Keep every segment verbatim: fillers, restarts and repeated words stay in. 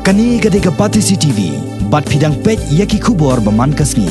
Kane ka dei ka Batesi T V, bad phi dang peit ïa ki khubor ba man ka sngi.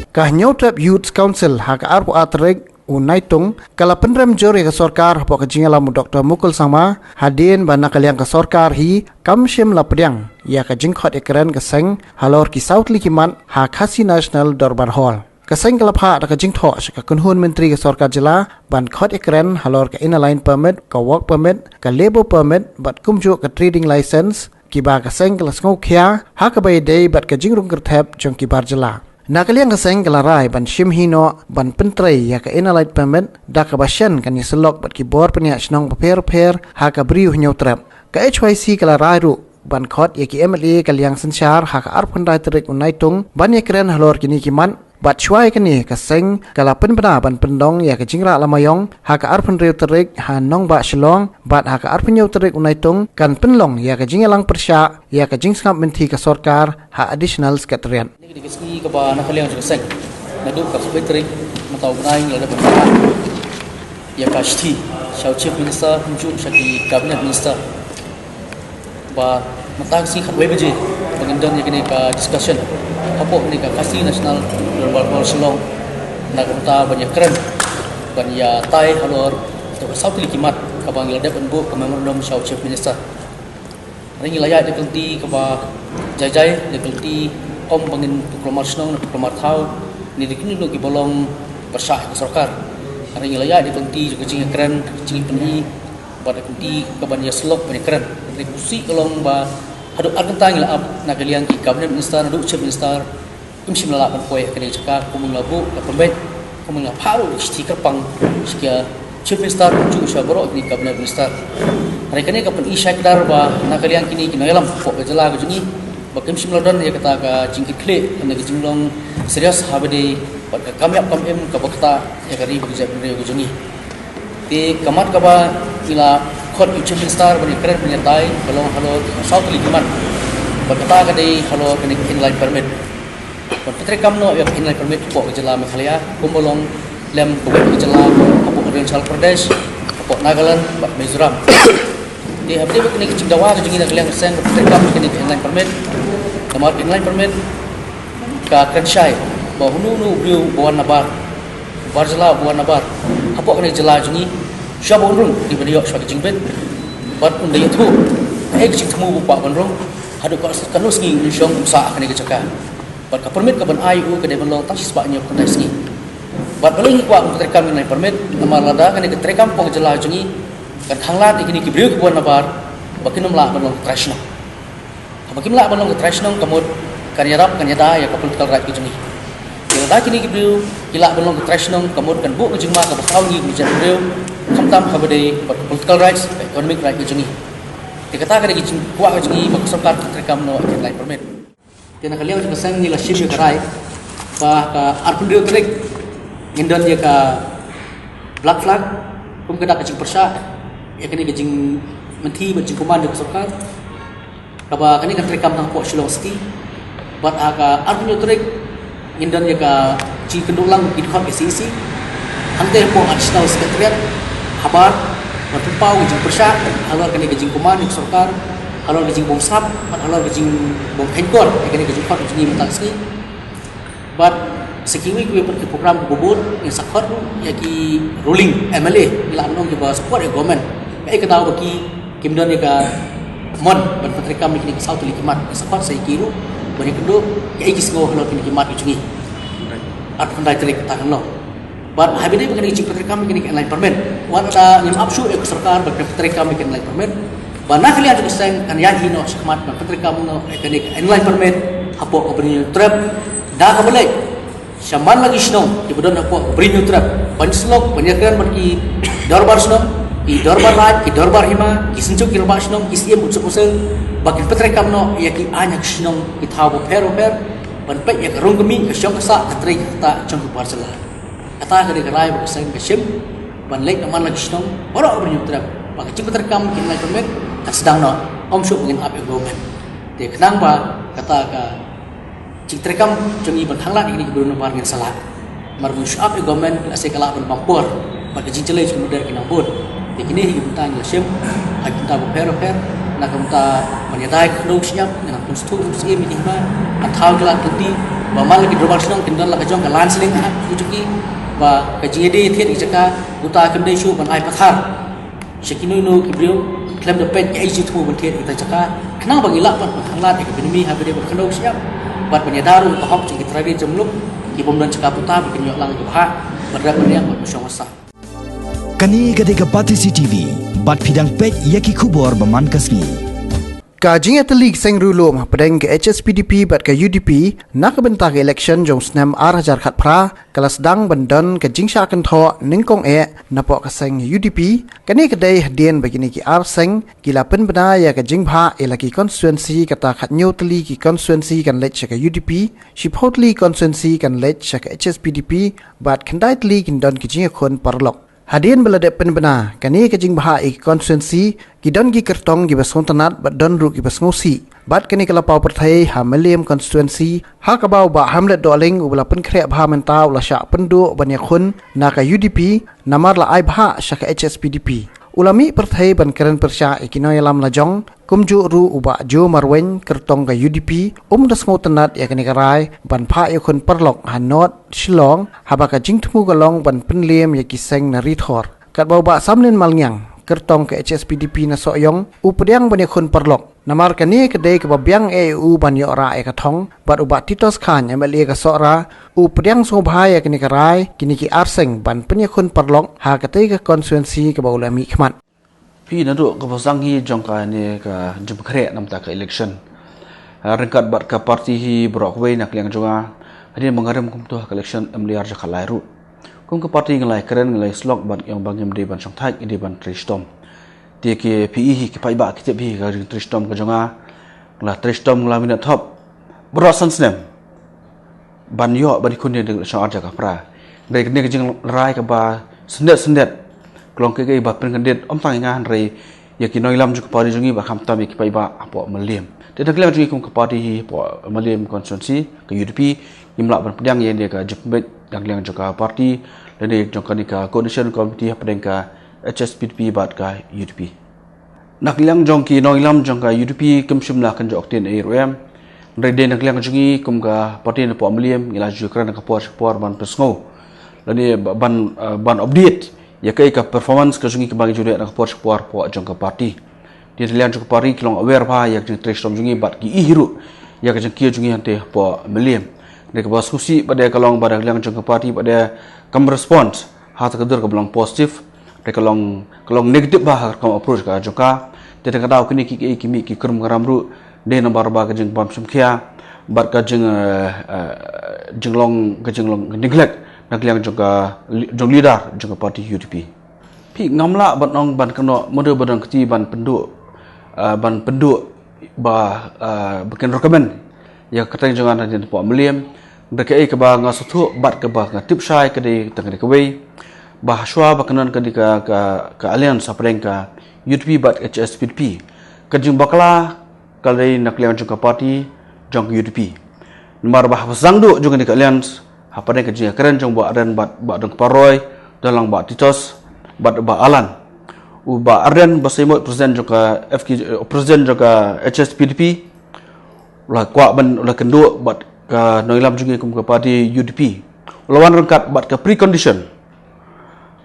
Ka Hynñiewtrep Youth Council ha ka arphew ar tarik u Naitung ka la pynrem jur ïa ka sorkar hapoh ka jingïalam u Doctor Mukul Sangma, hadien ba na ka liang ka sorkar hi kam shym la pdiang ïa ka jingkhot ïakren ka seng halor ki saw tylli ki mat ha Khasi National Dorbar Hall. Ka seng ka la phah da ka jingthoh sha ka kynhun myntri ka sorkar jylla ban khot ïakren halor ka Inner Line Permit, ka Work Permit, ka Labour Permit bad kumjuh ka Trading License, kiba ka seng ka la sngewkhia ha kaba ïadei bad ka jingrung kyrthep jong ki bar jylla. Na ka liang ka seng ka la rai ban shim hi noh ban pyntrei ïa ka Inner Line Permit da kaba shen kan ïasyllok bad ki bor pynïaid shnong bapher bapher ha ka Bri u Hynñiewtrep. Ka H Y C ka la rai ruh ban khot ïa ki M L A ka liang synshar ha ka arphew khyndai tarik u Naitung ban ïakren halor kine ki mat, bad shuwa ïa kane ka seng ka la pynbna ban pynlong ïa ka jingrah lama ïong ha ka arphew hynriew tarik ha nongbah Shillong, bad ha ka arphew hynñiew tarik u Naitung kan pynlong ïa ka jingïalang pyrshah ïa ka jingsngap mynthi ka sorkar ha Additional Secretariat. Kane ka dei ka sngi kaba na ka liang jong ka seng, naduh ka khatlai tarik mynta u bnai ngi la dep ban ïa ka shithi sha u Chief Minister kumjuh sha ki Cabinet Minister ba mynta ka sngi khatwei baje ba ngin don ïa kane ka discussion hapoh kane ka Khasi National Dorbar Hall Shillong, na ka bynta ban ïakren, ban ïatai halor ïa ka saw tylli ki mat kaba ngi la dep ban buh ka memorandum sha u Chief Minister. Hynrei ngi la ïaid da ka lynti kaba jai jai, da ka lynti ym ba ngin pynkulmar shnong ne pynkulmar thaw ne da kino kino kiba long pyrshah ïa ka sorkar. Hynrei ngi la ïaid da ka lynti jong ka jingïakren, ka jingïapyni bad da ka lynti kaban ïasyllok ban ïakren. Hynrei ka shisha ka long ba haduh ar kynta ngi la ap na ka liang ki Cabinet Minister naduh Chief Minister kim shym la lah ban poi ha kane ka jaka, kumba la buh ka pynbeit, kumba la phah ruh ka shithi kyrpang sha ki Chief Minister kumjuh sha baroh kine ki Cabinet Minister. Hynrei kane ka pyni shai kdar ba na ka liang kine ki nongïalam hapoh ka jylla ka jong ngi ba kim shym la don ïa kata ka jingkitkhlieh, kane ka jinglong serious haba ïadei bad ka kam ïap kam im kaba ktah ïa ka ri bad ka jaitbynriew ka jong ngi. Te ka mat kaba ngi la khot ïa u Chief Minister ban ïakren ban ïatai ka long halor ki saw tylli ki mat. Bad kata ka dei halor kane ka Inner Line Permit. Ban pyntreikam noh ïa ka Inner Line Permit hapoh ka jylla Meghalaya kumba long lem kawei ka jylla hapoh Arunachal Pradesh, hapoh Nagaland bad Mizoram. Te haba ïadei bad kane ka jingdawa ka jong ngi na ka liang ka seng ban pyntreikam ïa kane ka Inner Line Permit. Namar ka Inner Line Permit ka kren shai ba uno uno u briew uba wan nabar, bar jylla uba wan nabar hapoh kane ka jylla jong ngi, shuwa ba un rung dei ban ïoh shuwa ka jingbit bad un da ïathuh kaei ka jingthmu ba u kwah ban rung, haduh katno sngi un shong un sah ha kane ka jaka. Bad ka permit kaban ai ïa u ka dei ban long tang shispah hynñiew phew khyndai sngi. Bad balei ngi kwah ban pyntreikam ïa kane ka permit? Namar lada kane ka treikam hapoh ka jylla jong ngi kan khanglad ïa kine ki briew kiba wan nabar ba kin ym lah ban long ki trai shnong. Haba kim lah ban long ki trai shnong ka mut kan ïarap kan ïada ïa ka political right ka jong ngi. Te lada kine ki briew ki lah ban long ki trai shnong ka mut kan buh ka jingma kaba khraw ïa ngi kum ki jaitbynriew, khamtam haba ïadei bad ka political rights, ka economic right ka jong ngi. Te kata ka dei ka jingkwah ka jong ngi ba ka sorkar kan treikam noh ïa ka Inner Line Permit. Te na ka liang jong ka seng ngi la shim ïa ka rai ba ka arphew hynriew tarik ngin don ïa ka black flag kum ka dak ka jingpyrshah ïa kane ka jingmynthi bad jingkuman jong ka sorkar. Kaba kane kan treikam tang hapoh Shillong City. Bad ha ka arphew hynñiew tarik ngin don ïa ka jingkynduh lang ki dkhot ka C E C. Hangtei hapoh Additional Secretariat habar ban pynpaw ka jingpyrshah halor kane ka jingkuman jong ka sorkar, halor ka jingbymsap bad halor ka jingbymkheiñkor ïa kane ka jingkhot ka jong ngi mynta ka sngi. Bad sa kiwei kiwei pat ki program kiba bun ngin sa khot ruh ïa ki ruling M L A, ngi lah ban ong kiba support ïa government. Kaei ka daw ba ki kim don ïa ka mon ban pyntreikam ïa kine ki saw tylli ki mat, ngin sa khot sa ïa ki ruh ban ïakynduh kaei ki sngew halor kine ki mat ki jong ngi. Arphew khyndai tarik kata kan long. Bad haba ïadei bad kane ka jingpyntreikam ïa kane ka Inner Line Permit, wat la ngim ap shuh ïa ka sorkar ban pyntreikam ïa kane ka Inner Line Permit, ba na ka liang jong ka seng kan ïaid hi noh shakhmat ban pyntreikam noh ïa kane ka Inner Line Permit hapoh ka Bri Hynñiewtrep. Da kaba leit sha man la ki shnong kiba don hapoh ka Bri Hynñiewtrep ban ïasyllok ban ïakren bad ki dorbar shnong, ki dorbar raid, ki dorbar hima, ki synjuk ki rangbah shnong, ki siem bad suk museng, ba kin pyntreikam noh ïa ki aiñ ha ki shnong ki thaw bapher bapher ban peit ïa ka rung ka mih, ka shong ka sah, ka trei ka ktah jong ki bar jylla. Kata ka dei ka rai ba ka seng ka shim ban leit na man la ki shnong baroh ha Bri Hynñiewtrep ba ka jingpyntreikam ïa ka Inner Line Permit kan sdang noh, ym shuh ba ngin ap ïa ka government. Te khnang ba kata ka jingtreikam jong ngi ban khanglad ïa kine ki briew nabar ngin sa lah. Namar ba ngin shu ap ïa ka government lehse ka lah ban bam por bad ka jingjyllei jong ka mynta ki nang bun. Te kine hi ki bynta ngi la shim ha ki bynta bapher bapher. Na ka bynta ban ïada ïa ka khyndew shñiap, ngi nang pynsngewthuh ruh sha ki hima, ha thaw ki la kyntiew ba man la ki dorbar shnong kin don la ka jong ka Land Ceiling Act, u jong ki, ba ka jingïadei thied ki jaka, uta kam dei shuh ban ai pathar sha kino kino ki briew khlem da peit ïa i jingthmu ban thied ïa kita ki jaka, khnang ba ngi lah ban pynhanglad ïa ka bynmi ha ba dei ban khyndew shñiap bad ban ïada ruh ïa ka hok jong ki trai ri jong muluk ki bym don jaka puta ba kin ïoh lang ïa ka bhah ban rep ban riang bad ban shong ban sah. Kane ka dei ka Batesi T V, bad phi dang peit ïa ki khubor ba man ka sngi. Ka jingïatylli ki seng riewlum hapdeng ka H S P D P bad ka U D P na ka bynta ka election jong snem ar hajar khatphra ka la sdang ban don ka jingshah kynthoh nyngkong eh napoh ka seng U D P. Kane ka dei hadien ba kine ki ar seng ki la pynbna ïa ka jingbhah ïa la ki constituency, kata khathynñiew tylli ki constituency kan leit sha ka U D P, shiphew tylli constituency kan leit sha ka H S P D P, bad khyndai tylli kin don ki jingïakhun paralok. Hadien ba la dep pynbna kane ka jingbhah ïa ki constituency, ki don ki kyrtong kiba sngewtynnat bad don ruh kiba sngewsih. Bad kane ka la paw pyrthei ha Mylliem constituency, ha kaba u Bah Hamlet Dohling uba la pynkhreh bha mynta u la shah pynduh ban ïakhun na ka U D P, namar la ai bhah sha ka H S P D P. U la mih pyrthei ban kren pyrshah ïa ki nongïalam lajong, kumjuh ruh u Bah Joe Marwein, kyrtong ka U D P, um da sngewtynnat ïa kane ka rai ban phah ïakhun paralok ha North Shillong, haba ka jingthmu ka long ban pynliem ïa ki seng na Ri Thor. Katba u Bah Samlin Malngiang, kyrtong ka H S P D P na Sohiong, u pdiang ban ïakhun paralok. Namar kane ka dei kaba biang eh ïa u ban ïoh rah ïa ka thong, bad u Bah Titos Chyne, M L A ka Sohra, u pdiang sngewbha ïa kane ka rai kine ki ar seng ban pynïakhun paralok ha katei ka constituency kaba u la mihkhmat. Phi, naduh kaba sdang hi jong kane ka jingpynkhreh namar ka election, ah, ryngkat bad ka party hi baroh kawei na ka liang jong nga, hadien ba nga rem kumto ha ka election M L A ar hajar khatlai ruh, kum ka party ngi la ïakren, ngi la ïasyllok bad ngi ong ba ngim dei ban shongthait, ngi dei ban trei shitom. Te ki phi i hi, ki paidbah ki tip hi ka jingtrei shitom ka jong nga. Ngi la trei shitom, ngi la minot thop baroh san snem ban ïoh ban ïakhun ïa ka election ar hajar khatphra. Hynrei kane ka jingrai kaba syndet syndet ka long kaei kaei ba pynkyndit, ym tang ïa nga hynrei ïa ki nongïalam jong ka party jong ngi bad khamtam ïa ki paidbah hapoh Mylliem. Te na ka liang jong ngi kum ka party hi hapoh Mylliem constituency, ka U D P, ngim lah ban pdiang ïa kane ka jingpynbeit na ka liang jong ka party lane jong kane ka coordination committee hapdeng ka H S P D P bad ka U D P. Na ka liang jong ki nongïalam jong ka U D P kim shym la kynjoh ktien ei ruh em. Hynrei dei na ka liang jong ngi kum ka party napoh Mylliem, ngi la ju kren na ka por sha ka por ban pynsngew lane ba-, ban, eh, ban update ïa kaei ka performance ka jong ngi kaba ngi ju leh na ka por sha ka por hapoh jong ka party. Dei na ka liang jong ka party ki long aware bha ïa ka jingtrei shitom jong ngi bad ki i hi ruh ïa ka jingkiew jong ngi hangtei hapoh Mylliem. Dei kaba sngewsih ba dei ka long ba na ka liang jong ka party ba dei kam response ha kata ka dur kaba long positive. Te ka long, ka long negative bha ha ka rukom approach ka jong ka. Te na kata ka daw kine ki, ki, ki mih ki krum ka ram ruh dei namar ba ka jingbym shim khia bad ka jing, eh, eh, jinglong, ka jinglong neglect na ka liang jong ka li-, jong leader jong ka party U D P. Phi, ngam lah ban ong ban kynnoh mano ba don kti ban pynduh, eh, ban pynduh ba, eh, ba kin recommend ïa ka kyrteng jong nga na dien hapoh Mylliem. Hynrei kaei kaba nga sngewthuh bad kaba nga tip shai ka dei tang ka dei kawei, ba hashwa ba ka don ka dei ka, ka, ka alliance hapdeng ka U D P bad H S P D P, ka jingbakla ka dei na ka liang jong ka party jong ka U D P. Namar ba haba sdang duh jong ka dei ka alliance, hapdeng ka jingïakren jong Bah Ardent bad Bah Dongkparoi, don lang Bah Titos bad Bah Alan. U Bah Ardent Basaiawmoit, president jong ka F K, eh, president jong ka H S P D P, u la kwah ban, u la kynduh bad ka nongïalam jong ngi kum ka party U D P. U la wan ryngkat bad ka precondition.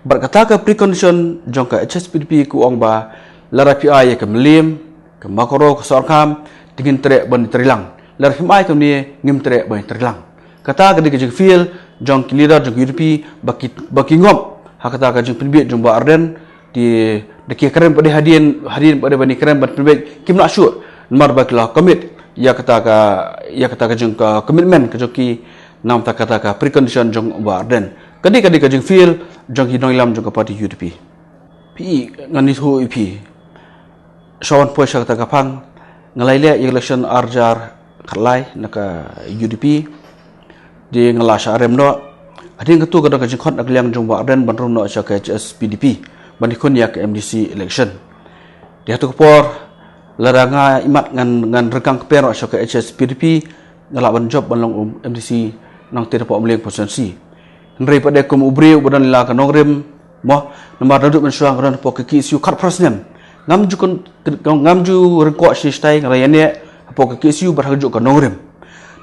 Bad kata ka precondition jong ka H S P D P ka ong ba lada phi ai ïa ka Mylliem, ka Mawkyrwat, ka Sohryngkham, te ngin treh ban ïatreilang. Lada phim ai kumne, ngim treh ban ïatreilang. Kata ka dei ka jingfeel jong ki leader jong ka U D P ba ki, ba ki ngop ha kata ka jingpynbiej jong Bah Ardent. Te da ki kren pat hadien, hadien pat ban ïakren ban pynbiej, kim lah shuh namar ba ki la commit ïa kata ka, ïa kata ka jing ka commitment ka jong ki namar kata ka precondition jong Bah Ardent. Ka dei, ka dei ka jingfeel jong ki nongïalam jong ka party U D P. Phi, ngan ïathuh ïa phi. Shuwa ban poi sha kata ka phang, nga la ïaleh ïa ka election ar hajar khatlai na ka U D P. Te nga la shah rem noh. Hadien kata ka don ka jingkhot na ka liang jong Bah Ardent ban rung noh sha ka H S P D P ban ïakhun ïa ka M D C election. Te ha kata ka por lada nga imat ngan, ngan ryngkang kper noh sha ka H S P D P, nga lah ban jop ban long u M D C nongtrei hapoh Mylliem constituency. Hynrei pat de kum u briew uba don la ka nongrim, mo, namar naduh mynshuwa nga don hapoh ka K S U khatphra snem. Ngam ju kon, ngam ju ryngkoh shi stai, nga la ïa neh hapoh ka K S U bad ha ka juh ka nongrim.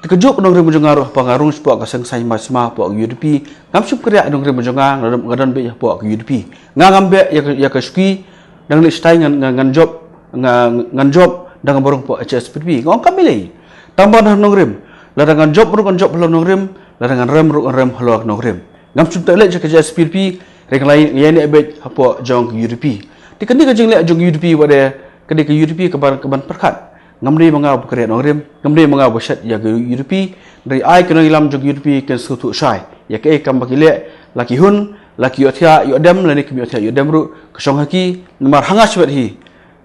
Te ka juh ka nongrim jong nga ruh, haba nga rung shapoh ka seng saiñ Mawsma hapoh ka U D P, ngam shym kyrïah ïa nongrim jong nga, nga don, nga don beit hapoh ka U D P. Nga ngam beh ïa ka, ïa ka shuki, dang leit shatai ngan, ngan, ngan jop, nga, ngan jop dang ba rung hapoh H S P D P. Nga ong kam lei. Tang ban ha nongrim. Lada ngan jop ruh ngan jop halor nongrim, lada ngan rem ruh ngan rem halor nongrim. Ngam shym teh leit sha ka H S P D P, hynrei nga la ïa neh beit hapoh jong ka U D P. Te kane ka jingleh jong ka U D P, wat de, kane ka U D P kaban, kaban pyrkhat. Ngam dei ma nga ba kren nongrim, ngam dei ma nga ba shet ïa ka U D P, hynrei ai ki nongïalam jong ka U D P kin sngewthuh shai ïa kaei kam ba ki leh, la ki hun, la ki ïohthiah ïoh dem, lane kim ïohthiah ïoh dem ruh, ka shong ha ki. Namar ha nga shibit hi,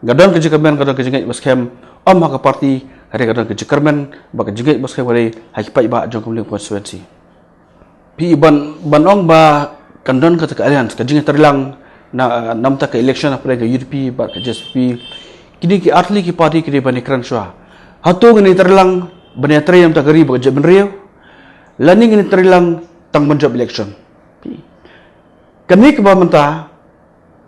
ka don ka jingkyrmen, ka don ka jingngeit ba skhem, ym ha ka party, hynrei ka don ka jingkyrmen bad ka jingngeit ba skhem ka dei ha ki paidbah jong ka Mylliem constituency. Phi, ban, ban ong ba kan don kata ka alliance, ka jingïatreilang na, na bynta ka election hapdeng ka U D P bad ka H S P D P. Kine ki artylli ki party ki dei ban ïakren shuwa. Hato ngin ïatreilang ban ïatrei na bynta ka ri bad ka jaitbynriew, lane ngin ïatreilang tang ban jop election? Phi, kane kaba mynta,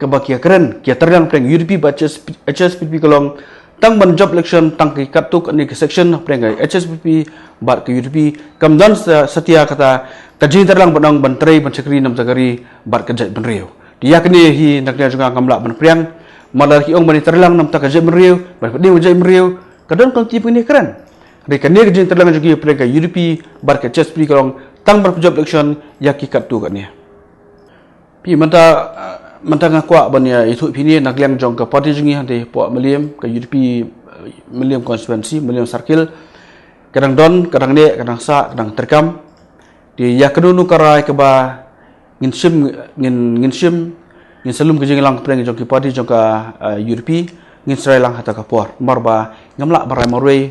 kaba ki ïakren, ki ïatreilang hapdeng U D P bad H S P, H S P D P ka long tang ban jop election tang ki katto katne ki section hapdeng ka H S P D P bad ka U D P. Kam don sa, satia kata ka jingïatreilang ban ong ban trei ban shakri na bynta ka ri bad ka jaitbynriew. Te ïa kane hi na ka liang jong nga ngam lah ban pdiang. Namar lada ki ong ban ïatreilang na bynta ka jaitbynriew, ban pynim ka jaitbynriew, ka don ka lynti ba ngin ïakren. Hynrei kane ka jingïatreilang jong ki hapdeng ka U D P bad ka H S P D P ka long tang ban jop election ïa ki katto katne. Phi, mynta, mynta nga kwah ban ïa ïathuh ïa phi ne na ka liang jong ka party jong ngi hangtei hapoh Mylliem, ka U D P, eh, Mylliem constituency, Mylliem circle. Ka dang don, ka dang neh, ka dang sah, ka dang treikam. Te ïa kano kano ka rai kaba ngin shim, ngin, ngin shim, ngin sa lum ka jingïalang hapdeng jong ki party jong ka, eh, U D P, ngin sa rai lang ha kata ka por. Namar ba ngam lah ban rai marwei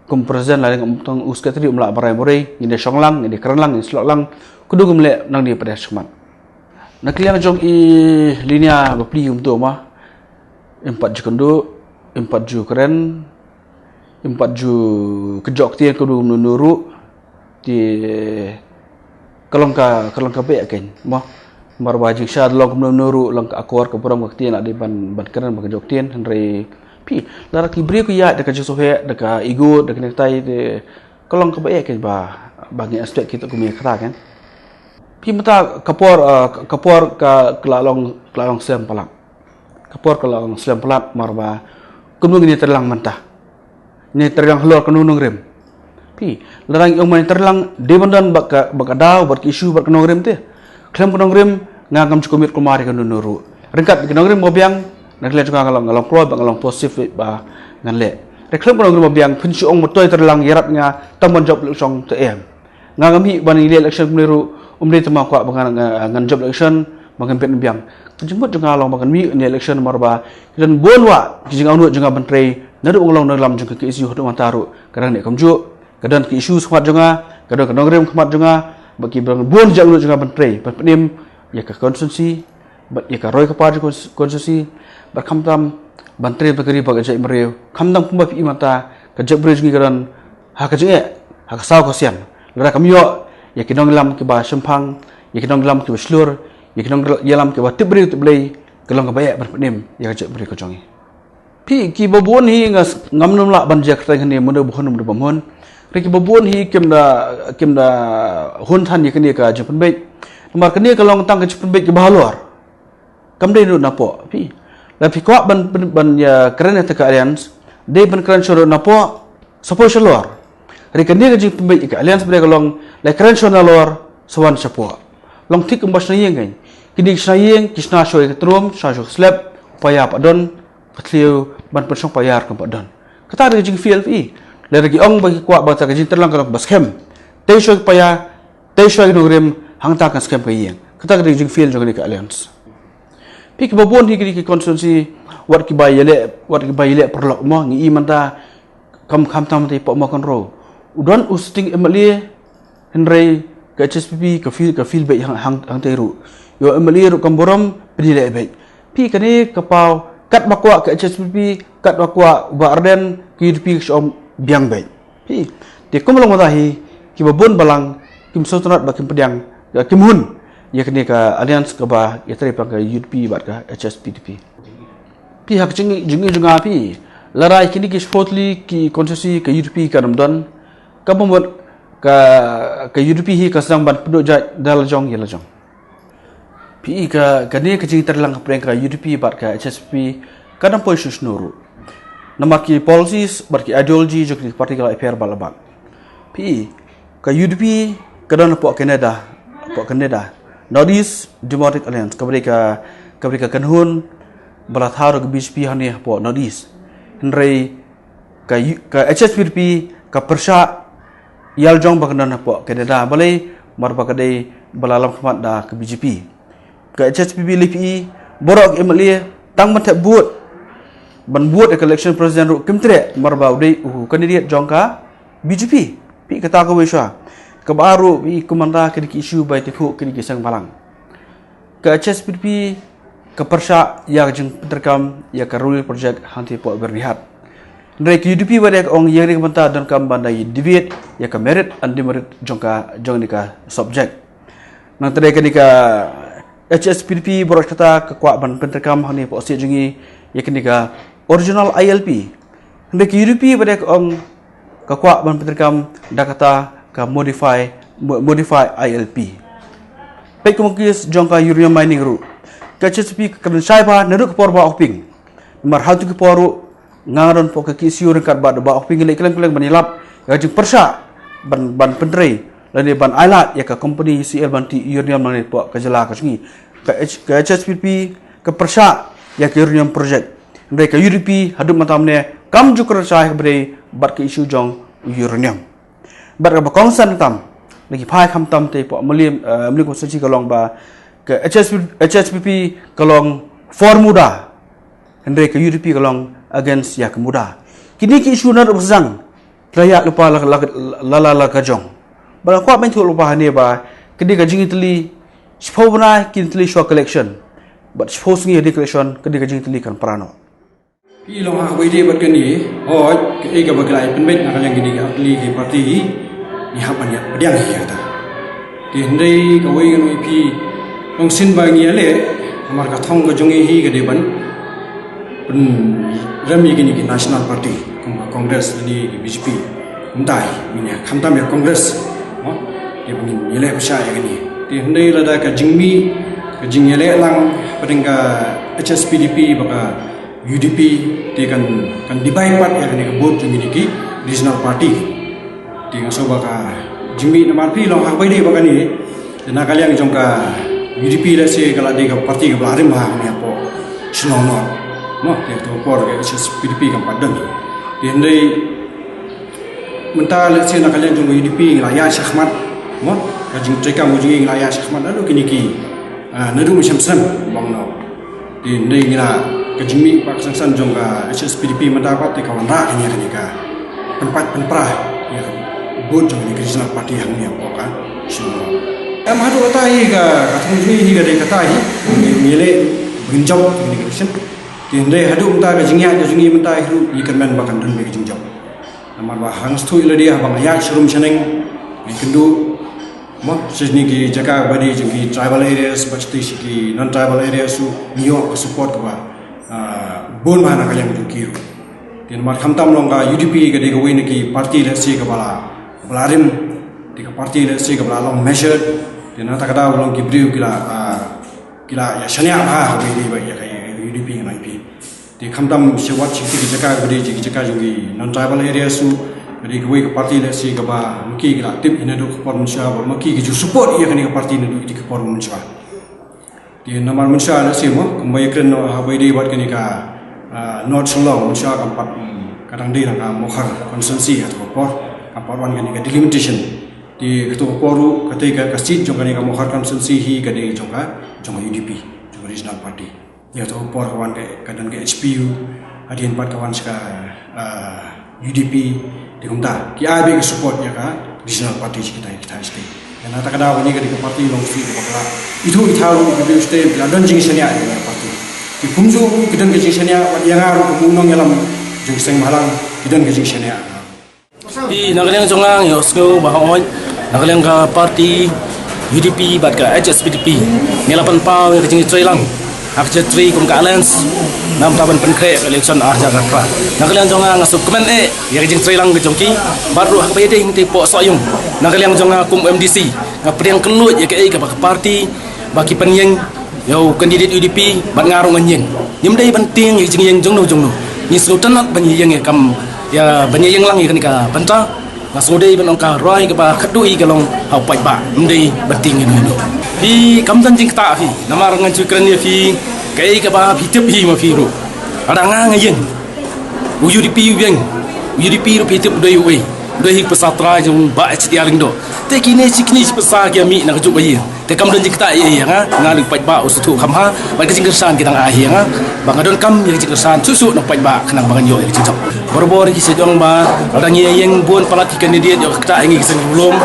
kum president lane kum tang u secretary, um lah ban rai marwei, ngin ïa shong lang, ngin ïa kren lang, ngin slok lang, kumno ngin leh nangne pat ha khmat. Na ka liang jong i Linia bapli kumto ma, im pat ju kynduh, im pat ju kren, im pat ju kjok ktien kumno kumno ruh. Te ka long ka, ka long kaba eh keiñ mo. Namar ba jingshisha long kumno kumno ruh, long ka akor ka burom ka ktien, la dei ban, ban kren ban kjok ktien, hynrei phi, lada ki briew ki ïaid da ka jingsngewheh, da ka ego, da kane katai, te ka long kaba eh keiñ ba, ba ngi expect kita kumne kata keiñ. Phi, mynta ka por, eh, ka por ka, ka la long, ka la long slem palat. Ka por ka la long slem palat, namar ba kumno ngin ïatreilang mynta? Ngin ïatreilang halor kano nongrim? Phi, lada ngi ong ban ïatreilang, dei ban don bad ka, bad ka daw, bad ka issue, bad ka nongrim te. Khlem ka nongrim, nga ngam ju commit kumar ïa kano kano ruh. Ryngkat ki nongrim ba biang, na ka liang jong nga nga long, nga long kloi bad nga long positive ba ngan leh. Hynrei khlem ka nongrim ba biang, phin shu ong ba to ïatreilang, ïarap ïa nga, tang ban jop election te em. Nga ngam mih ban ïaleh election kumne ruh, ym dei tang ba kwah ba ngan, ngan, ngan jop election, ba ngan bit ngan biang. Ka jingmut jong nga long ba ngan mih ïaleh election namar ba ki don bun wah ki jingangnud jong nga ban trei, naduh ba nga long nongïalam jong ka K S U haduh mynta ruh ka dang neh kumjuh. Ka don ki issue ha khmat jong nga, ka don ka nongrim ha khmat jong nga, bad ki don bun jingangnud jong nga ban trei, ban pynim ïa ka constituency, bad ïa ka roi ka par jong ka constituency, bad khamtam ban trei bad ka ri bad ka jaitbynriew. Khamtam kumba phi i mynta, ka jaitbynriew jong ngi ka don ha ka jingeh, ha ka saw ka sian. Lada kam ïoh ïa ki nongïalam kiba shemphang, ïa ki nongïalam kiba shlur, ïa ki nongïalam kiba tip briew tip Blei, ka long kaba eh ban pynim ïa ka jaitbynriew ka jong ngi. Phi, kiba bun hi nga s-, ngam nym lah ban jia kyrteng hangne, mano ba hun mano ba ym hun. Hynrei kiba bun hi kim da, kim da hun than ïa kane ka jingpynbeit. Namar kane ka long tang ka jingpynbeit kaba halor. Kam dei naduh napoh, phi. Lada phi kwah ban, ban, ban ïa kren ïa kata ka alliance, dei ban kren shuwa napoh, sa poi shalor. Hynrei kane ka jingpynbeit ïa ka alliance ba dei ka long, lada kren shuwa nalor, sa wan shapoh. Long thik kumba shna ïing keiñ. Kine ki shna ïing, ki shna shuwa ïa ka trum, shna shuwa ka slab, paia pat don, ka thliew ban pynshong paia ruh kam pat don. Kata dei ka jingfail, phi. Lada ki ong ba ki kwah ba kata ka jingtreilang ka long kaba skhem. Tei shuwa ki paia, tei shuwa ki nongrim, hangta kan skhem ka ïing. Kata ka dei ka jingfail jong kane ka alliance. Phi, kiba bun hi kine ki constituency, wat kiba ïaleh, wat kiba ïaleh paralok mo, ngi i mynta, kam, khamtam te i Pohmokenro. U don u sitting M L A, hynrei ka H S P D P ka fail, ka fail beit hang, hang, hangtei ruh. Ïoh M L A ruh kam burom, pynïaleh beit. Phi, kane ka paw, katba kwah ka H S P D P, katba kwah u Bah Ardent, ka U D P ka shu ong biang beit. Phi, te kumba long mynta hi, kiba bun balang, kim sngewtynnat bad kim pdiang, kim hun ïa kane ka alliance kaba ïatrei pang ka U D P bad ka H S P D P. Phi ha ka jing jing jong nga phi. Lada kine ki shiphew tylli ki constituency ka U D P kan ym don. Ka mut ka ka U D P hi ka sdang ban pynduh jait da la jong ïa la jong. Phi ka kane ka jingtreilang ka pyrshah ka U D P bad ka H S P P kan ym poi shuh shuh ruh. Namar ki policies bad ki ideology jong ki party ka la ïapher bad la bad. Phi ka U D P ka don hapoh Canada, hapoh Canada. North East Democratic Alliance, ka bri ka ka bri ka kynhun ba la thaw da ka B J P hangne hapoh North East. Hynrei ka U- ka H S P D P ka pyrshah ïa la jong ba ka don hapoh Canada, balei? Namar ba ka dei ba la lam khmat da ka B J P. Ka H S P P lei phi baroh ka M L A tang ban thep vote, ban vote ïa ka election president ruh kim treh, namar ba u dei u candidate jong ka B J P. Phi kata kawei shuwa. Kaba ar ruh phi kumta kine ki issue ba ïathuh kine ki seng bhalang. Ka H S P D P ka pyrshah ïa ka jingpyntrei kam ïa ka railway project hangtei hapoh Byrnihat. Hynrei ka U D P wat ïa ka ong ïa kane ka bynta donkam ban da ïa debate ïa ka merit and demerit jong ka jong kane ka subject. Nangta dei kane ka H S P D P baroh kata ka kwah ban pyntrei kam hangne hapoh state jong ngi ïa kane ka original I L P. Hynrei ka U D P wat ïa ka ong ka kwah ban pyntrei kam da kata ka modify mo- modify I L P. Peit kum ka case jong ka uranium mining ruh, ka H S P P ka kren shai bha naduh ka por Bah Okping. Namar ha tu ki por ruh nga nga don hapoh ka K S U ryngkat bad Bah Okping, ngi leit kylleng kylleng ban ïalap ïa ka jingpyrshah ban ban pyntrei lane ban ailad ïa ka company C L Banti Uranium nangne hapoh ka jylla ka jong ngi. Ka H- ka H S P P ka pyrshah ïa ka uranium project. Hynrei ka U D P haduh mynta mynne kam ju kren shai ha kaba ïadei bad ka issue jong u uranium. Bad kaba kongsan tam, lagi phai khamtam te hapoh Mylliem, eh, Mylliem constituency ka long ba ka H S P P, H S P P ka long for MUDA. Hynrei ka U D P ka long against ïa ka MUDA. Kine ki issue naduh ba sdang, la ïaid lypa la la la la la ka jong. Ba la kwah ban ïathuh lypa hangne ba ka dei ka jingïatylli shiphew bnai ki ïatylli shuwa ka election. Bad shiphew sngi hadien ka election ka dei ka jingïatylli kan para noh. Phi long ha kaba ïadei bad kane, hooid, kaei kaba ki la ïa pynbeit na ka liang kine ki artylli ki party hi, ngi hap ban ïa pdiang hi ïa kata. Te hynrei kawei ngan ong ïa phi, long shisien ba ngi ïaleh, namar ka thong ka jong ngi hi ka dei ban pynrem ïa kine ki national party, kum ka Congress lane ki B J P. Kumta hi, ngin ïa khamtam ïa Congress, mo? Te ba ngin ïaleh pyrshah ïa kane. Te hynrei lada ka jingmih, ka jingïaleh lang hapdeng ka H S P D P bad ka U D P te kan kan divide pat ïa kane ka vote jong kine ki regional party. Te nga sngew ba ka jingmih namar phi long ha kaba ïadei bad kane. Te na ka liang jong ka U D P lehse ka la dei ka party kaba la rim bha hangne hapoh Shillong North. Mo, te to por ka H S P D P kam pat don. Te hynrei mynta lehse na ka liang jong ka U D P ngi la ïaid shakhmat. Mo, ka jingtreikam ka jong ngi ngi la ïaid shakhmat naduh kine ki, ah, naduh mynshem snem bang noh. Te hynrei ngi la ka jingmih bad ka sengsan jong ka H S P D P mynta pat te ka wanrah kane kane ka pynpait pynpra ïa ka vote jong kane ka regional party hangne hapoh ka Shillong. Em haduh kata hi ka ka thong jong ngi hi ka dei kata hi. Ngi ngi leh ba ngin jop kane ka election. Te hynrei haduh mynta ka jingïaid ka jong ngi mynta hi ruh ngi kyrmen ba kan don beit ka jingjop. Namar ba hangto ïa lade haba nga ïaid sharum shaneng ngi kynduh mo sha kine ki jaka ba dei jong ki tribal areas bad shatei sha ki non tribal areas ruh ngi ïoh ka support kaba, ah, bun bha na ka liang jong ki ruh. Te namar khamtam long ka U D P ka dei kawei na ki party lehse kaba la kaba la rim, te ka party lehse kaba la long measured. Te na kata ka daw long ki briew ki la, ah, ki la ïa shaniah bha ha kaba ïadei bad ïa ka U D P ngan ong ïa phi. Te khamtam sha wat sha kito ki jaka kaba dei ki jaka jong ki non tribal areas ruh ka dei kawei ka party lehse kaba ma ki ki la tip hi naduh ka por mynshuwa bad ma ki ki ju support ïa kane ka party naduh ïa ka por mynshuwa. Te namar mynshuwa lehse mo kumba ïa kren noh ha kaba ïadei bad kane ka, ah, North Shillong mynshuwa kam pat, mm, ka dang dei na ka Mawkhar constituency ha kata ka por kam pat wan kane ka delimitation. Te kato ka por ruh katei ka ka seat jong kane ka Mawkhar constituency hi ka dei jong ka jong ka U D P jong ka regional party. Ïa kato ka por ka wan ka ka don ka H P U hadien pat ka wan sha ka, ah, U D P. Te kumta ki ai beit ka support ïa ka regional party sha kita kita state. Ïa na kata ka daw kane ka dei ka party long state kaba ka la ithuh ithaw ruh ki briew state ki la don jingshaniah ïa ka party. Ki kumjuh ruh ki don ka jingshaniah bad ïa nga ruh kum u nongïalam jong ki seng bhalang ki don ka jingshaniah. Phi na ka liang jong nga ngi ïohsngew ba hooid na ka liang ka party U D P bad ka H S P D P ngi la pynpaw ïa ka jingtrei lang ha ka jingtrei kum ka alliance. Namar ban pynkhreh ka election ar hajar arphew phra. Na ka liang jong nga nga sngewkmen eh ïa ka jingtrei lang ka jong ki. Bad ruh ha kaba ïadei hangtei hapoh Sohiong, na ka liang jong nga kum MDC, nga pdiang kylluid ïa kaei kaba ka party ba ki pynïeng ïa u candidate UDP, bad nga ruh ngan ïeng. Ngim dei ban tieng ïa ka jingïeng jongno jongno. Ngi sngewtynnat ban ïeng ïa kam, ïa ban ïeng lang ïa kane ka bynta. Nga sngewdei ban ong ka roi kaba khatduh hi ka long ha u paidbah, ym dei ban tieng ïa no ïa no. Phi kam don jingktah phi, namar ngan shu kren ïa phi kaei kaba phi tip hi ma phi ruh. Lada nga nga ïeng, u UDP u ïeng, u UDP ruh phi tip u dei uei? U dei hi u pisa trai jong Bah H D R Lyngdoh. Te kine shi kine shi pisa ki ïa mih na kajuh ka ïing. Te kam don jingktah ïa nga, nga leh paidbah u sngewthuh kham bha, bad ka jingkyrshan ki dang ai ïa nga. Ba nga donkam ïa ka jingkyrshan shuh shuh na u paidbah khnang ba ngan ïoh ïa ka jingjop. Barabor ki shu ong ba lada ngi ïeng bun palat ki candidate ïoh ka ktah ïa ngi ki seng riewlum,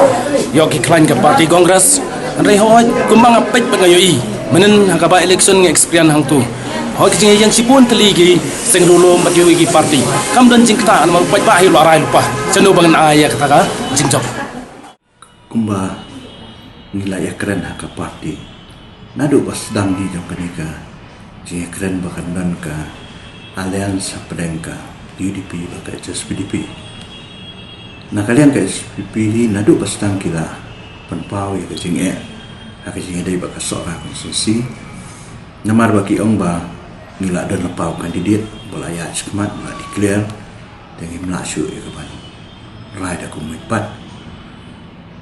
ïoh ki khlaiñ ka party Congress. Hynrei hooid kumba nga peit bad nga ïohi mynhynnin ha kaba election nga experience hangto. Hooid ka jingïeng shibun tylli ki seng riewlum bad ïohi ki party. Kam don jingktah namar u paidbah hi u la rai lypa. Shano ba ngan ai ïa kata ka jingjop. Kumba ngi la ïakren ha ka party naduh ba sdang hi jong kane ka jingïakren ba kan don ka alliance hapdeng ka UDP bad ka HSPDP. Na ka liang ka HSPDP hi naduh ba sdang ki la pynpaw ïa ka jingeh ha ka jingïadei bad ka Sohra constituency. Namar ba ki ong ba ngi la don lypa u candidate ba la ïaid shakhmat, ba la declare, te ngim lah shuh ïa ka ban rai da kumno pat.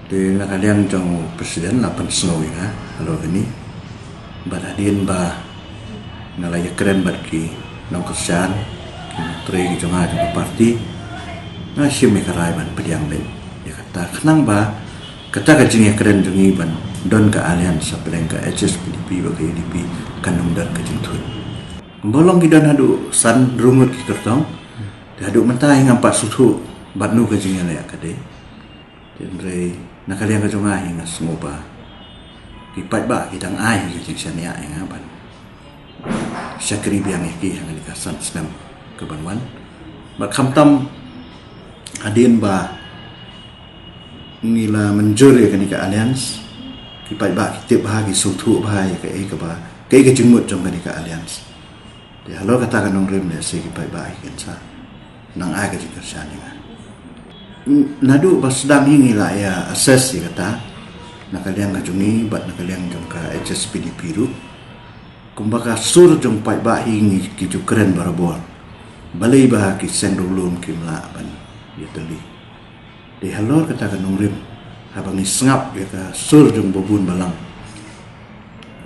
Te na ka liang jong u president la pynsngew ïa nga halor kane. Bad hadien ba nga la ïakren bad ki nongkyrshan, ki nongtrei ki jong nga jong ka party, nga shim ïa ka rai ban pdiang beit ïa kata khnang ba kata ka jingïakren jong ngi ban don ka alliance hapdeng ka HSPDP bad ka UDP kan ym don ka jingthut. Kumba long ki don haduh san hynriew ngut ki kyrtong. Te haduh mynta hi ngam pat sngewthuh bad no ka jingïaleh ka dei. Te hynrei na ka liang ka jong nga hi nga sngew ba ki paidbah ki dang ai hi ka jingshaniah ïa nga ban shakri biang ïa ki ha kane ka san snem ka ban wan. Bad khamtam hadien ba ngi la mynjur ïa kane ka alliance, ki paidbah ki tip bha, ki sngewthuh bha ïa kaei kaba, kaei ka jingmut jong kane ka alliance. Te halor kata ka nongrim lehse ki paidbah hi kin sa nang ai ka jingkyrshan ïa nga. Naduh ba sdang hi ngi la ïa assess ïa kata na ka liang ka jong ngi bad na ka liang jong ka HSPDP ruh. Kumba ka sur jong paidbah hi ngi ki ju kren barabor. Balei ba ki seng riewlum kim lah ban ïatylli. Te halor kata ka nongrim, haba ngi sngap ïa ka sur jong ba bun balang,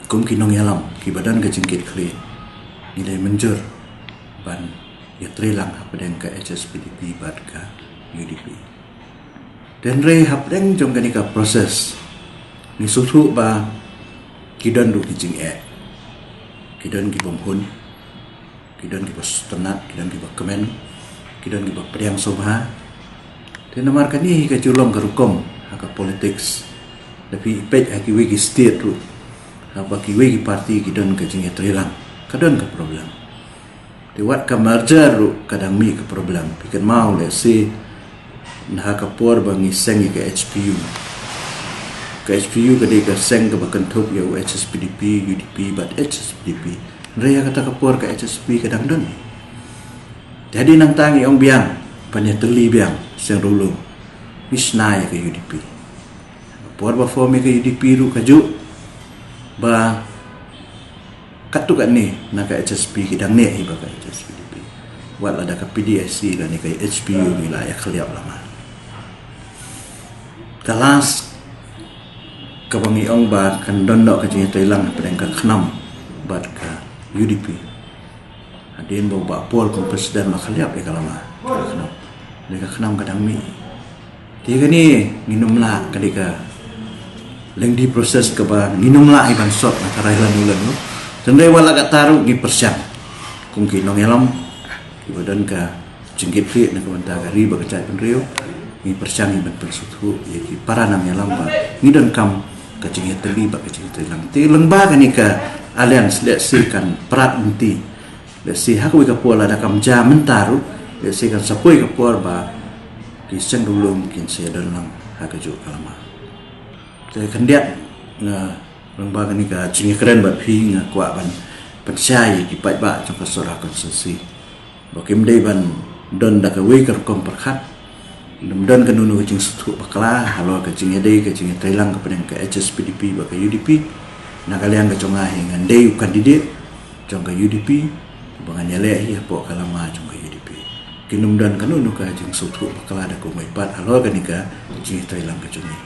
kum ki nongïalam kiba don ka jingkitkhlieh, ngi la mynjur ban ïatreilang hapdeng ka HSPDP bad ka UDP. Te hynrei hapdeng jong kane ka process ngi sngewthuh ba ki don ruh ki jingeh, ki don ki bym hun, ki don kiba sngewtynnat, ki don kiba kmen, ki don kiba pdiang sngewbha. Te namar kane hi ka ju long ka rukom ha ka politics. Lada phi peit ha kiwei ki state ruh, haba kiwei ki party ki don ka jingïatreilang, ka don ka problem. Te wat ka merger ruh ka dang mih ka problem. Phi kynmaw lehse na ha ka por ba ngi seng ïa ka HPU. Ka HPU ka dei ka seng kaba kynthup ïa u HSPDP, UDP bad HSPDP. Hynrei ha kata ka por ka HSP ka dang don. Te hadien nangta ngi ong biang ban ïatylli biang seng riewlum, ngi shna ïa ka UDP. Por ba form ïa ka UDP ruh kajuh ba katto katne na ka HSP ki dang neh hi bad ka HSPDP. Wat lada ka PDIC lane ka HPU ngi la ïa khlieh lama. Ka last kaba ngi ong ba kan don noh ka jingïatreilang hapdeng ka KHNAM bad ka UDP. Hadien ba u Bah Paul kum president la khlieh ïa ka lama ka KHNAM. Ïa ka KHNAM ka dang mih. Te kane ngin ym lah, ka dei ka lengthy process kaba ngin ym lah hi ban sot na ka rai lano lano. Te hynrei wat la katta ruh ngi pyrshang kum ki nongïalam kiba don ka jingkitkhlieh na ka bynta ka ri bad ka jaitbynriew. Ngi pyrshang hi ban pynsngewthuh ïa ki para nongïalam ba ngi donkam ka jingïatylli bad ka jingïatreilang. Te lyngba kane ka alliance lehse kan prat lynti. Lehse ha kawei ka por lada kam jia mynta ruh, lehse kan sa poi ka por ba ki seng riewlum kin sa ïadon lang ha kajuh ka lama. Te khyndiat nga lyngba kane ka jingïakren bad phi nga kwah ban pynshai ïa ki paidbah jong ka Sohra constituency ba kim dei ban don da kawei ka rukom pyrkhat. Lym don kano kano ka jingsngewthuh bakla halor ka jingïadei, ka jingïatreilang ka pdeng ka H S P D P bad ka U D P. Na ka liang ka jong nga hi, ngan dei u candidate jong ka U D P ba ngan ïaleh hi hapoh ka lama jong ka U D P. Kin ym don kano kano ka jingsngewthuh bakla da kumwei pat halor kane ka jingïatreilang ka jong ngi.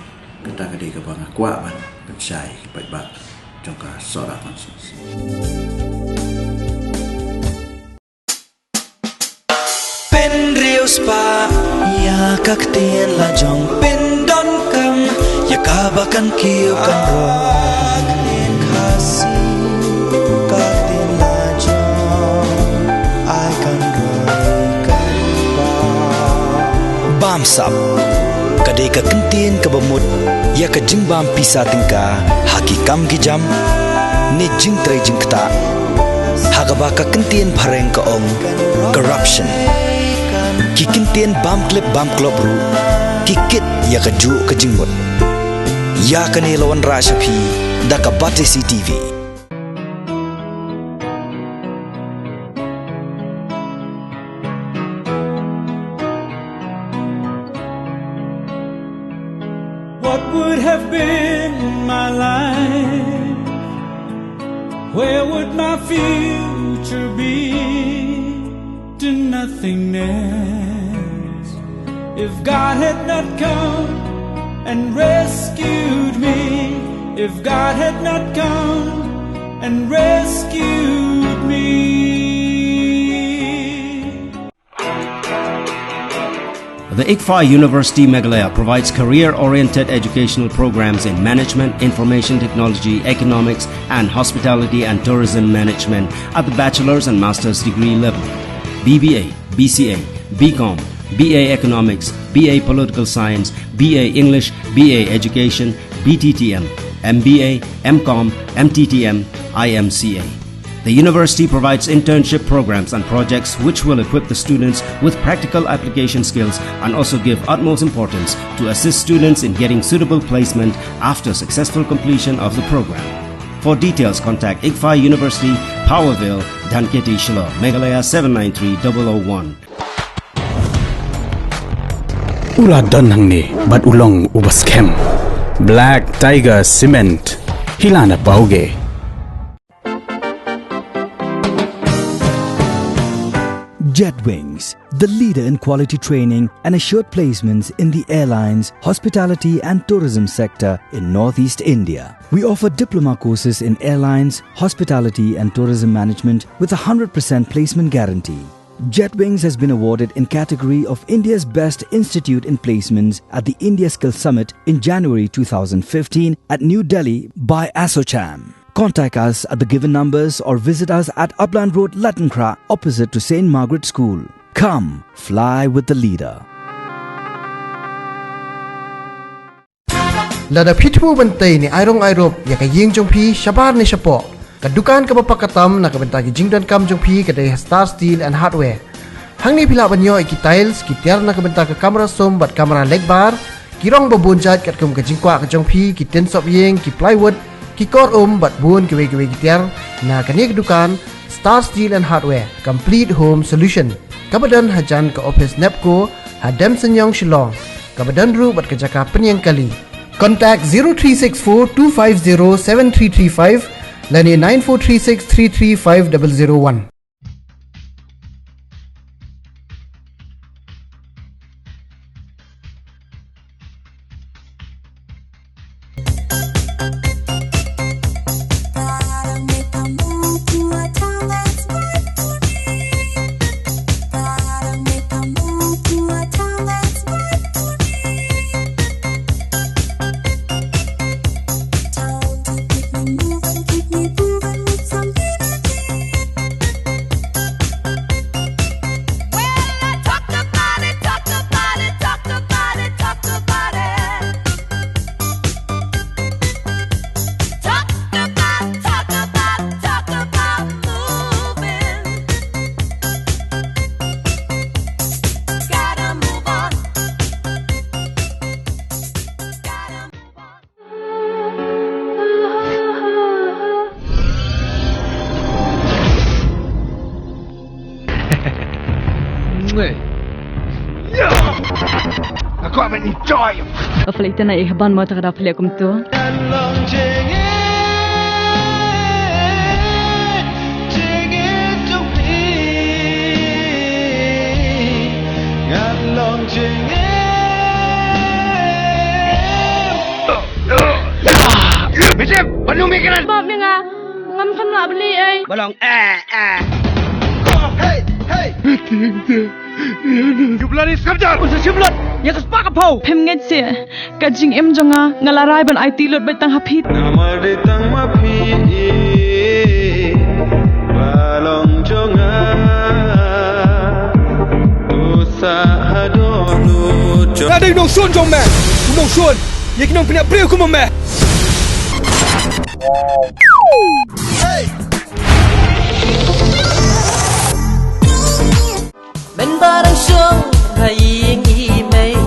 Kata ka dei kaba nga kwah ban pynshai ïa ki paidbah jong ka Sohra constituency. Pynriewspah ïa ka ktien la jong, pyndonkam ïa kaba kan kiew kan roi. Ka ktien Khasi, ka ktien la jong, ai kan roi kan roi. Bamsap, ka dei ka kyntien kaba mut ïa ka jingbam pisa tyngka ha ki kam ki jam ne jingtrei jingktah, ha kaba ka kyntien phareng ka ong corruption. Ki kyntien bam clip bam klop ruh ki kit ïa kajuh ka jingmut. Ïa kane la wanrah sha phi da ka Batesi T V. What would have been my life? Where would my future be? To nothingness. If God had not come and rescued me, if God had not come and rescued me. The ICFAI University Meghalaya provides career-oriented educational programs in management, information technology, economics, and hospitality and tourism management at the bachelor's and master's degree level. B B A, B C A, B Com, B A Economics, B A Political Science, B A English, B A Education, B T T M, M B A, M Com, M T T M, I M C A. The university provides internship programs and projects which will equip the students with practical application skills and also give utmost importance to assist students in getting suitable placement after successful completion of the program. For details, contact ICFAI University, Powerville, Dhankheti, Shillong, Meghalaya seven nine three double oh one. U la don hangne bad u long uba skhem. Black Tiger Cement. Hi la na pawge. Jetwings, the leader in quality training and assured placements in the airlines, hospitality and tourism sector in Northeast India. We offer diploma courses in airlines, hospitality and tourism management with a hundred percent placement guarantee. Jetwings has been awarded in category of India's Best Institute in Placements at the India Skill Summit in January two thousand fifteen at New Delhi by ASSOCHAM. Contact us at the given numbers or visit us at Upland Road, Lattenkhra, opposite to Saint Margaret School. Come, fly with the leader. Lada phi thmu ban tei ne ai rong ai rup ïa ka ïing jong phi shabar ne shapoh, ka dukan kaba paka tam na ka bynta ki jingdonkam jong phi ka dei ha Star Steel and Hardware. Hangne phi lah ban ïoh ïa ki tiles, ki tiar na ka bynta ka kamra sum bad kamra lekbar, ki rong ba bun jait katkum ka jingkwah ka jong phi, ki tin sop ïing, ki plywood, ki kor um bad bun kiwei kiwei ki tiar. Na kane ka dukan Star Steel and Hardware, complete home solution, kaba don hajan ka office NEEPCO ha Demsanyong, Shillong, kaba don ruh bad ka jaka pynïeng kali. Contact zero three six four two five zero seven three three five lane nine four three six three three five double zero one. Aku akan enjoy. Ka phlei tena i haban mo ta ka da phlei kumtu. Mister, banu mi kanan. Bab ni nga. Ngam kham lah beli ai. Balong. Eh, eh. Hey, hey. You bloody scavenger. Usa shimlot. Ya ka spak ka pau. Phem ngeit se. Ka jingim jong nga nga la rai ban aiti lut bad tang ha phi. Namar dei tang ma phi. Balong jong nga. Tu sa ha do nu jong. Ka dei nongshun jong me. Nongshun. Ïa ki nongpynïap briew kum ma me. Ban barang shong ha ïing i mei.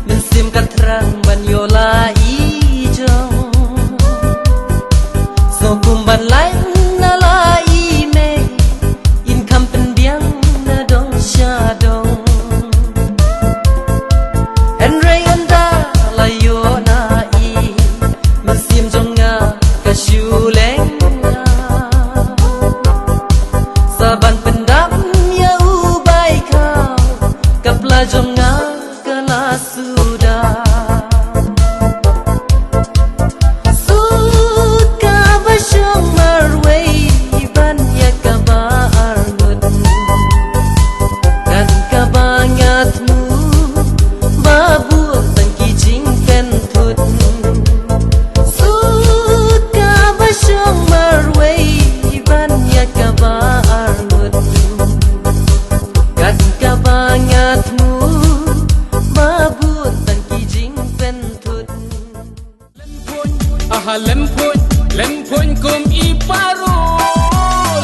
Mynsiem ka thrang ban ïoh la i jong. So kum ban lain na la i mei. In kham pynbiang na dong sha dong. Hynrei ynda la ïoh na i mynsiem jong nga ka shu leng. Sa ban pyndam ïa u bai khaw ka pla jong nga ka la suda. Suka ba shong marwei ban ïa kaba arngut. Kan kaba nga thmu ba bun tang ki jingpynthut. Suka ba shong marwei ban ïa kaba arngut. Kan kaba nga thmu ba bun tang ki jingpynthut. Lem phun, aha lem phun, lem phun kum i paru.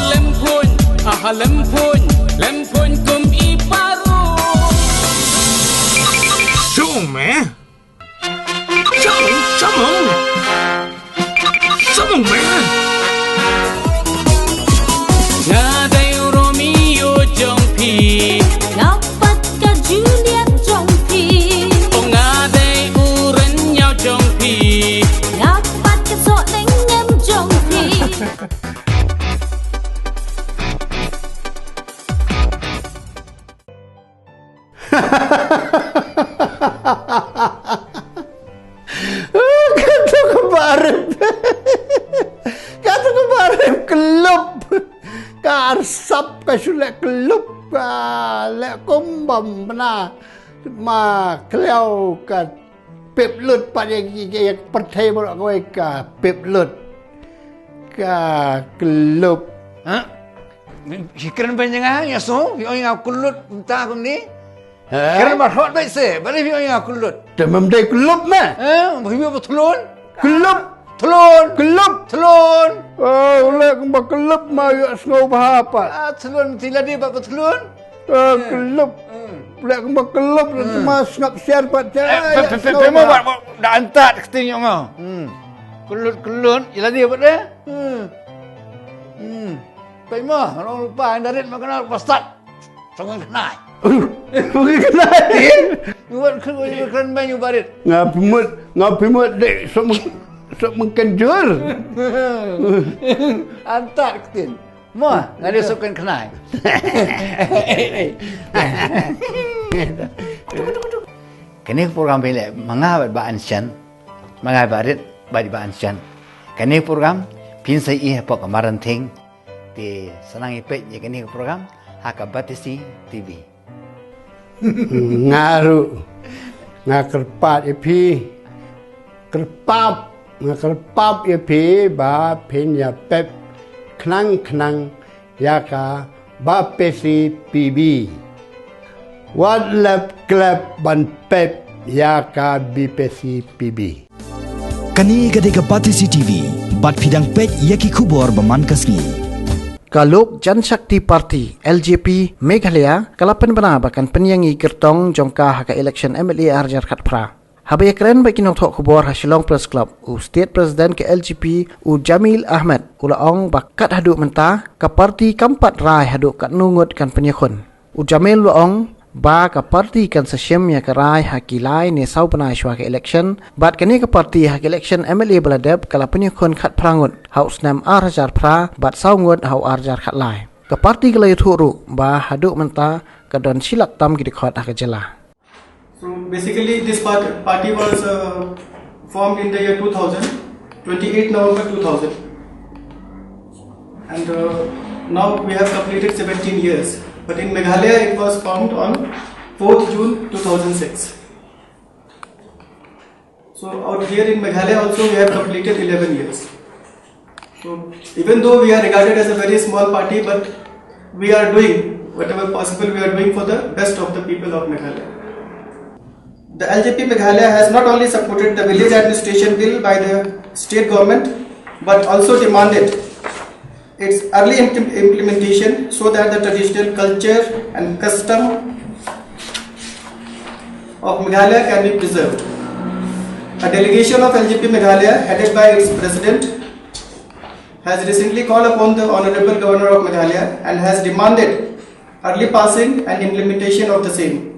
Lem phun, aha lem phun, lem phun kum i paru. Sung me. Sung, sung. Sung me. Nga dei u Romeo jong phi. Nga pat ka Juliet jong phi. O nga dei u Rynñiaw jong phi. Nga pat ka Sohlyngem jong phi. Kato ka barim. Kato ka barim klop. Ka arsap ka shu leh klop. Ka leh kum bam bna. Ma kliaw ka pep lut pat ïa, ïa, ïa pyrthei baroh kawei ka pep lut. Ka klop. Ha? Phi kren beiñ ïa nga, ïa so, phi ong ïa nga klop mynta kumne. Ha? Kren ba hot beit se, balei phi ong ïa nga klop. Te mem dei klop me. Ha? Phi ba thlun. Klop. Thlun. Klop. Thlun. Oh, leh kumba klop ma ïoh sngew bha pat. Ah, thlun, ti lade ba thlun. Ah, klop. Hmm. Leh kumba klop, hmm, ma sngap siar pat. Eh, ah, pe, ïa pe, pe, sngew pe, mo bha. Ba, ba, da antat kti ïoh nga. Hmm. Klop, klop, ïa lade ba de. Hmm. Hmm. Pei mo, long lypa, ynda rit ma kane ba stad. Song khnai. Song khnai. Ngi wat kren, ngi kren beiñ u barit. Nga pimut, nga pimut dek song, song kynjur. Antat ktin. Mo, nga dei song khnai. Kane ka program phi leh ma nga bad Bah Anshan. Ma nga Bah Rit bad Bah Anshan. Kane ka program phin sa ïohi hapoh ka Maran Thing. Te sa nang ïa peit ïa kane ka program ha ka Batesi T V. Nga ruh nga kyrpad ïa phi, kyrpad, nga kyrpad ïa phi ba phin ïa pep khnang khnang ïa ka Batesi P B. Wat lep klep ban pep ïa ka Batesi P B. Kane ka dei ka Batesi T V, bad phi dang peit ïa ki khubor ba man ka sngi. Ka Lok Janshakti Party, L J P, Meghalaya ka la pynbna ba kan pynïeng ïa ki kyrtong jong ka ha ka election M L A ar hajar khatphra. Haba ïakren bad ki nongthoh khubor ha Shillong Press Club, u State President ka L J P, u Jamil Ahmed, u la ong ba kat haduh mynta ka party kam pat rai haduh katno ngut kan pynïakhun. U Jamil u la ong ba ka party kan sa shim ïa ka rai ha ki lai ne saw bnai shuwa ka election, bad kane ka party ha ka election M L A ba la dep ka la pynïakhun khatphra ngut ha u snem ar hajar phra bad saw ngut ha u ar hajar khatlai. Ka party ka la ïathuh ruh ba haduh mynta ka don shi lak tam ki dkhot ha ka jylla. So basically, this part, party was uh, formed in the year two thousand, twenty-eighth November two thousand. And uh, now we have completed seventeen years. But in Meghalaya, it was formed on fourth June two thousand six. So out here in Meghalaya also, we have completed eleven years. So even though we are regarded as a very small party, but we are doing whatever possible we are doing for the best of the people of Meghalaya. The L J P Meghalaya has not only supported the village administration bill by the state government, but also demanded its early imp- implementation so that the traditional culture and custom of Meghalaya can be preserved. A delegation of L J P Meghalaya, headed by its president, has recently called upon the Honorable Governor of Meghalaya and has demanded early passing and implementation of the same.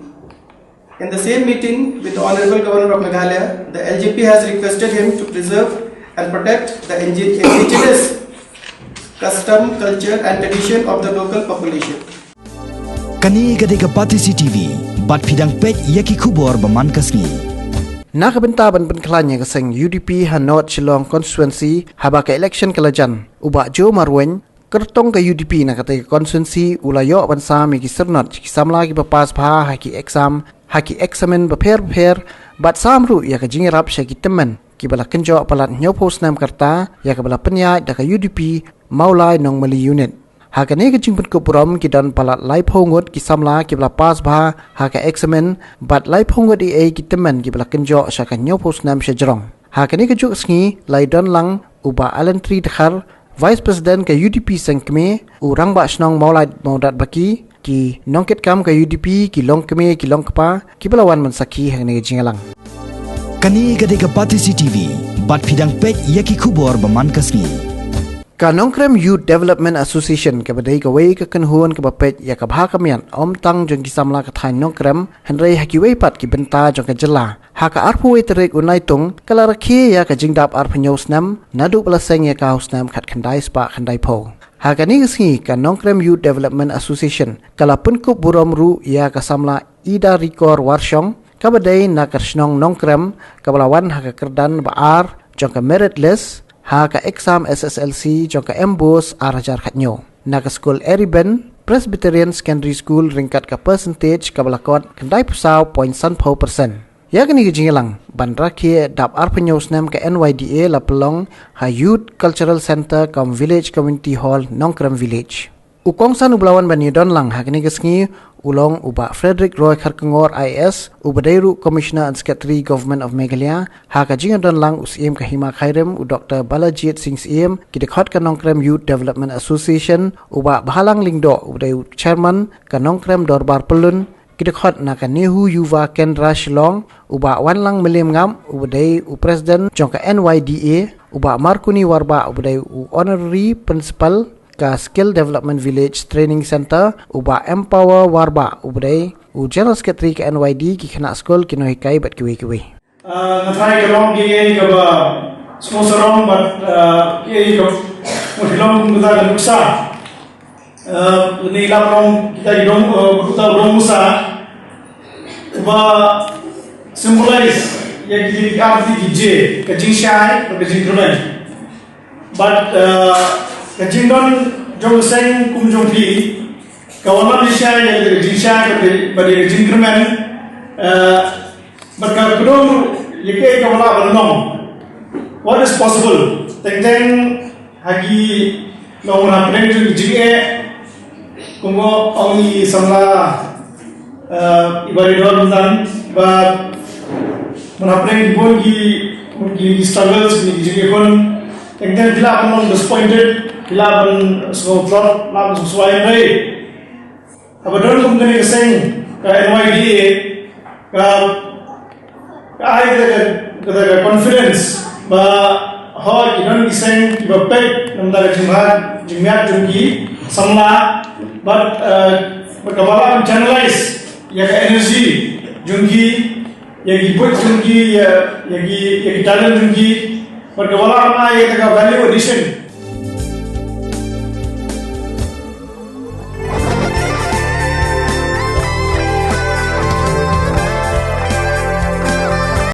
In the same meeting with the Honorable Governor of Meghalaya, the L J P has requested him to preserve and protect the indi- indigenous custom, culture, and tradition of the local population. Kane ka dei ka Batesi T V, bad phi dang peit ïa ki khubor ba man ka sngi. Na ka bynta ban pynkhlaiñ ïa ka seng U D P ha North Shillong Constituency haba ka election ka la jan, u Bah Joe Marwein, kyrtong ka U D P na katei ka constituency, u la ïoh ban sam ïa ki syrnod ki samla kiba pass bha ha ki exam, ha ki eksamin bapher bapher, bad sam ruh ïa ka jingïarap sha ki tymmen kiba la kynjoh palat hynñiewphew snem ka rta, ïa kaba la pynïaid da ka U D P Mawlai Nongmali Unit. Ha kane ka jingpynkup burom ki don palat laiphew ngut ki samla kiba la pass bha ha ka eksamin, bad laiphew ngut eiei ki tymmen kiba la kynjoh sha ka hynñiewphew snem sha jrong. Ha kane ka juk sngi la ïadon lang u Bah Alentri Dkhar, Vice President ka U D P Seng Kmie, u Rangbah Shnong Mawlai Mawdatbaki, ki nongkitkam ka U D P, ki longkmie ki longkpa kiba la wan ban sakhi ha kane ka jingïalang. Kane ka dei ka Batesi T V, bad phi dang peit ïa ki khubor ba man ka sngi. Ka Nongkrem Youth Development Association kaba dei kawei ka kynhun kaba peit ïa ka bha ka miat ym tang jong ki samla ka thaiñ Nongkrem, hynrei ha kiwei pat ki bynta jong ka jylla. Ha ka arphew wei tarik u Naitung ka la rakhe ïa ka jingdap arphew hynñiew snem naduh ba la seng ïa ka ha u snem khatkhyndai spah khyndaiphew. Ha kane ka sngi ka Nongkrem Youth Development Association ka la pynkup burom ruh ïa ka samla Ida Rikor Warshong, kaba dei na ka shnong Nongkrem, kaba la wan ha ka kyrdan ba ar jong ka merit list ha ka exam S S L C jong ka MBOSE ar hajar khathynñiew, na ka skul Eriben Presbyterian Secondary School, ryngkat ka percentage kaba la kot khyndaiphew saw point sanphew percent. Ïa kane ka jingïalang ban rakhe dap arphew hynñiew snem ka N Y D A la pynlong ha Youth Cultural Centre cum Village Community Hall, Nongkrem Village. U kongsan uba la wan ban ïadon lang ha kane ka sngi u long u Bah Frederick Roy Kharkongor I A S, uba dei ruh Commissioner and Secretary Government of Meghalaya. Ha ka jingïadon lang u Syiem ka Hima Khyrim, u Doktor Balajied Singh Syiem, ki dkhot ka Nongkrem Youth Development Association, u Bah Bhalang Lyngdoh, uba dei u Chairman ka Nongkrem Dorbar Pyllun, ki dkhot na ka Nehu Yuva Kendra Shillong, u Bah Wanlang Mylliem Ngap, uba dei u President jong ka N Y D A, u Bah Markuni Warbah, uba dei u Honorary Principal ka Skill Development Village Training Centre, u Bah Empower Warbah, uba dei u General Secretary ka N Y D, ki khynnah skul, ki nonghikai bad kiwei kiwei. Ah, nga tharai ka long kaei kaba sngewsarong bad, ah, kaei kaba long kumta ka nuksa. Ah, lane la long kita ki dong, ah, kumta u dong musa. Ba symbolize ïa ki jingkar ki je, ka jingshai, ka jingkyrmen. Bad, uh, ka jingdon jong u seng kum jong phi ka wan lam lishai ïa ka jingshai bad ïa ka jingkyrmen, uh, bad ka kudum ïa kaei kaba lah ban long. What is possible? Teng teng ha ki long ha pdeng jong ka jingeh. Kumba ong i samla, eh, i Bah Ridwan mynta, ba mynta pdeng ki bun ki, ki struggles, ki jingïakhun. Teng teng phi lah ban long disappointed, phi lah ban sngew tlot, lah ban sngew suai, hynrei haba don kum kane ka seng ka N Y D A, ka Ka ai ka, ka, ka, ka confidence ba hooid ki don ki seng kiba peit na ka bynta ka jingmiat, jingmiat jong ki samla, but, uh, ba ka ba la channelize ïa ka energy jong ki, ïa ki buit jong ki, ïa ïa ki ïa ki talent jong ki. Bad ka ba lah ban ai ïa ka value addition